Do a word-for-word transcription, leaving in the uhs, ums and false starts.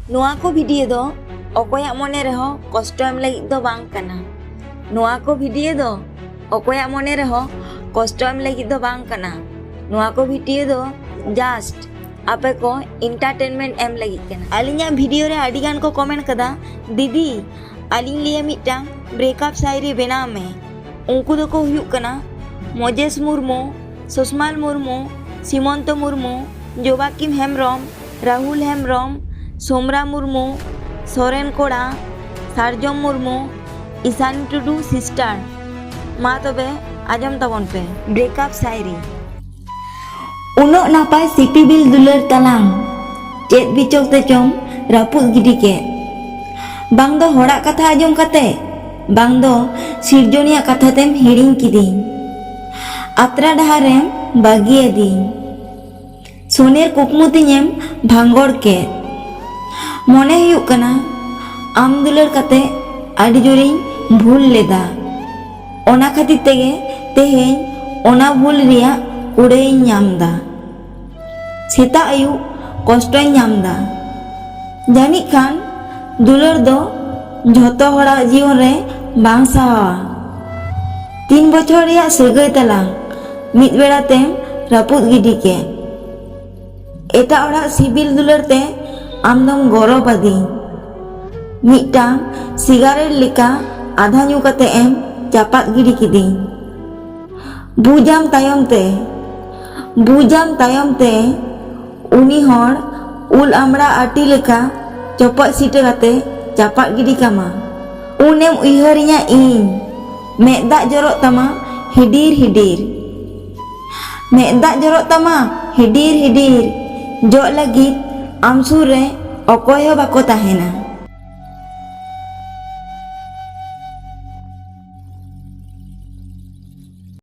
ᱱᱚᱣᱟ ᱠᱚ ᱵᱷᱤᱰᱤᱭᱳ ᱫᱚ ᱚᱠᱚᱭᱟᱜ ᱢᱚᱱᱮ ᱨᱮᱦᱚᱸ ᱠᱚᱥᱴᱚ ᱮᱢ ᱞᱟᱹᱜᱤᱫ ᱫᱚ ᱵᱟᱝ ᱠᱟᱱᱟ᱾ ᱱᱚᱣᱟ ᱠᱚ ᱵᱷᱤᱰᱤᱭᱳ ᱫᱚ ᱚᱠᱚᱭᱟᱜ ᱢᱚᱱᱮ ᱨᱮᱦᱚᱸ ᱠᱚᱥᱴᱚ ᱮᱢ ᱞᱟᱹᱜᱤᱫ ᱫᱚ ᱵᱟᱝ ᱠᱟᱱᱟ᱾ ᱱᱚᱣᱟ ᱠᱚ ᱵᱷᱤᱰᱤᱭᱳ ᱫᱚ just ᱟᱯᱮ ᱠᱚ entertainment ᱮᱢ ᱞᱟᱹᱜᱤᱫ ᱠᱟᱱᱟ᱾ ᱟᱹᱞᱤᱧᱟᱜ ᱵᱷᱤᱰᱤᱭᱳ ᱨᱮ ᱟᱹᱰᱤ ᱜᱟᱱ ᱠᱚ ᱠᱚᱢᱮᱱᱴ ᱠᱟᱫᱟ, "ᱫᱤᱫᱤ, ᱟᱹᱞᱤᱧ ᱞᱤᱭᱮ ᱢᱤᱫᱴᱟᱝ ᱵᱨᱮᱠᱟᱯ ᱥᱟᱭᱨᱤ ᱵᱮᱱᱟᱣ ᱢᱮ᱾" ᱩᱱᱠᱩ ᱫᱚᱠᱚ ᱦᱩᱭᱩᱜ ᱠᱟᱱᱟ ᱢᱚᱡᱮᱥ ᱢᱩᱨᱢᱩ, ᱥᱩᱥᱢᱟᱞ ᱢᱩᱨᱢᱩ, ᱥᱤᱢᱚᱱᱛᱚ ᱢᱩᱨᱢᱩ, ᱡᱳᱵᱟᱠᱤᱢ ᱦᱮᱢᱵᱨᱚᱢ, ᱨᱟᱦᱩᱞ ᱦᱮᱢᱵᱨᱚᱢ, ᱥᱳᱢᱨᱟ ᱢᱩᱨᱢᱩ, ᱥᱚᱨᱮᱱ ᱠᱚᱲᱟ, ᱥᱟᱨᱡᱚᱢ ᱢᱩᱨᱢᱩ, ᱤᱥᱟᱱᱤ ᱴᱩᱰᱩ ᱥᱤᱥᱴᱟᱨ᱾ ᱢᱟ ᱛᱚᱵᱮ ᱟᱸᱡᱚᱢ ᱛᱟᱵᱚᱱ ᱯᱮ ᱵᱨᱮᱠᱟᱯ ᱥᱟᱭᱨᱤ᱾ ᱩᱱᱟᱹᱜ ᱱᱟᱯᱟᱭ ᱥᱤᱯᱤᱵᱤᱞ ᱫᱩᱞᱟᱹᱲ ᱛᱟᱞᱟᱝ, ᱪᱮᱫ ᱵᱤᱪᱚᱠ ᱛᱮᱪᱚᱢ ᱨᱟᱹᱯᱩᱫ ᱜᱤᱰᱤ ᱠᱮᱫ? ᱵᱟᱝ ᱫᱚ ᱦᱚᱲᱟᱜ ᱠᱟᱛᱷᱟ ᱟᱸᱡᱚᱢ ᱠᱟᱛᱮ, ᱵᱟᱝ ᱫᱚ ᱥᱤᱨᱡᱚᱱᱤᱭᱟᱜ ᱠᱟᱛᱷᱟ ᱛᱮᱢ ᱦᱤᱲᱤᱧ ᱠᱤᱫᱤᱧ᱾ ᱟᱛᱨᱟ ᱰᱟᱦᱟᱨᱮᱢ ᱵᱟᱹᱜᱤᱭᱟᱫᱤᱧ᱾ ᱥᱚᱱᱮᱨ ᱠᱩᱠᱢᱩ ᱛᱤᱧᱮᱢ ᱵᱷᱟᱸᱜᱚᱲ ᱠᱮᱫ᱾ ᱢᱚᱱᱮ ᱦᱩᱭᱩᱜ ᱠᱟᱱᱟ, ᱟᱢ ᱫᱩᱞᱟᱹᱲ ᱠᱟᱛᱮ ᱟᱹᱰᱤ ᱡᱳᱨᱤᱧ ᱵᱷᱩᱞ ᱞᱮᱫᱟ᱾ ᱚᱱᱟ ᱠᱷᱟᱹᱛᱤᱨ ᱛᱮᱜᱮ ᱛᱮᱦᱮᱧ ᱚᱱᱟ ᱵᱷᱩᱞ ᱨᱮᱭᱟᱜ ᱠᱩᱲᱟᱹᱭᱤᱧ ᱧᱟᱢ ᱫᱟ᱾ ᱥᱮᱛᱟᱜ ᱟᱹᱭᱩᱵ ᱠᱚᱥᱴᱚᱧ ᱧᱟᱢ ᱫᱟ᱾ ᱡᱟᱹᱱᱤᱡ ᱠᱷᱟᱱ ᱫᱩᱞᱟᱹᱲ ᱫᱚ ᱡᱷᱚᱛᱚ ᱦᱚᱲᱟᱜ ᱡᱤᱭᱚᱱ ᱨᱮ ᱵᱟᱝ ᱥᱟᱦᱟᱣᱟ᱾ ᱛᱤᱱ ᱵᱚᱪᱷᱚᱨ ᱨᱮᱭᱟᱜ ᱥᱟᱹᱜᱟᱹᱭ ᱛᱟᱞᱟᱝ ᱢᱤᱫ ᱵᱮᱲᱟ ᱛᱮᱢ ᱨᱟᱹᱯᱩᱫ ᱜᱤᱰᱤ ᱠᱮᱫ᱾ ᱮᱴᱟᱜ ᱦᱚᱲᱟᱜ ᱥᱤᱵᱤᱞ ᱫᱩᱞᱟᱹᱲ ᱛᱮ ᱟᱢ ᱫᱚᱢ ᱜᱚᱨᱚᱵ ᱟᱹᱫᱤᱧ᱾ ᱢᱤᱫᱴᱟᱝ ᱥᱤᱜᱟᱨᱮᱴ ᱞᱮᱠᱟ ᱟᱫᱷᱟ ᱧᱩ ᱠᱟᱛᱮ ᱮᱢ ᱪᱟᱯᱟᱫ ᱜᱤᱰᱤ ᱠᱤᱫᱤᱧ᱾ ᱵᱩᱡᱟᱢ ᱛᱟᱭᱚᱢ ᱛᱮ, ᱵᱩᱡᱟᱢ ᱛᱟᱭᱚᱢ ᱛᱮ, ᱩᱱᱤ ᱦᱚᱲ ᱩᱞ ᱟᱢᱲᱟ ᱟᱹᱴᱤ ᱞᱮᱠᱟ ᱪᱚᱯᱚᱡ ᱥᱤᱴᱟᱹ ᱠᱟᱛᱮ ᱪᱟᱯᱟᱫ ᱜᱤᱰᱤ ᱠᱟᱢᱟ᱾ ᱩᱱᱮᱢ ᱩᱭᱦᱟᱹᱨᱤᱧᱟ ᱤᱧ, ᱢᱮᱫ ᱫᱟᱜ ᱡᱚᱨᱚᱜ ᱛᱟᱢᱟ ᱦᱤᱰᱤᱨ ᱦᱤᱰᱤᱨ᱾ ᱢᱮᱫ ᱫᱟᱜ ᱡᱚᱨᱚᱜ ᱛᱟᱢᱟ ᱦᱤᱰᱤᱨ ᱦᱤᱰᱤᱨ᱾ ᱡᱚᱜ ᱞᱟᱹᱜᱤᱫ ᱟᱢ ᱥᱩᱨ ᱨᱮ ᱚᱠᱚᱭ ᱦᱚᱸ ᱵᱟᱠᱚ ᱛᱟᱦᱮᱱᱟ᱾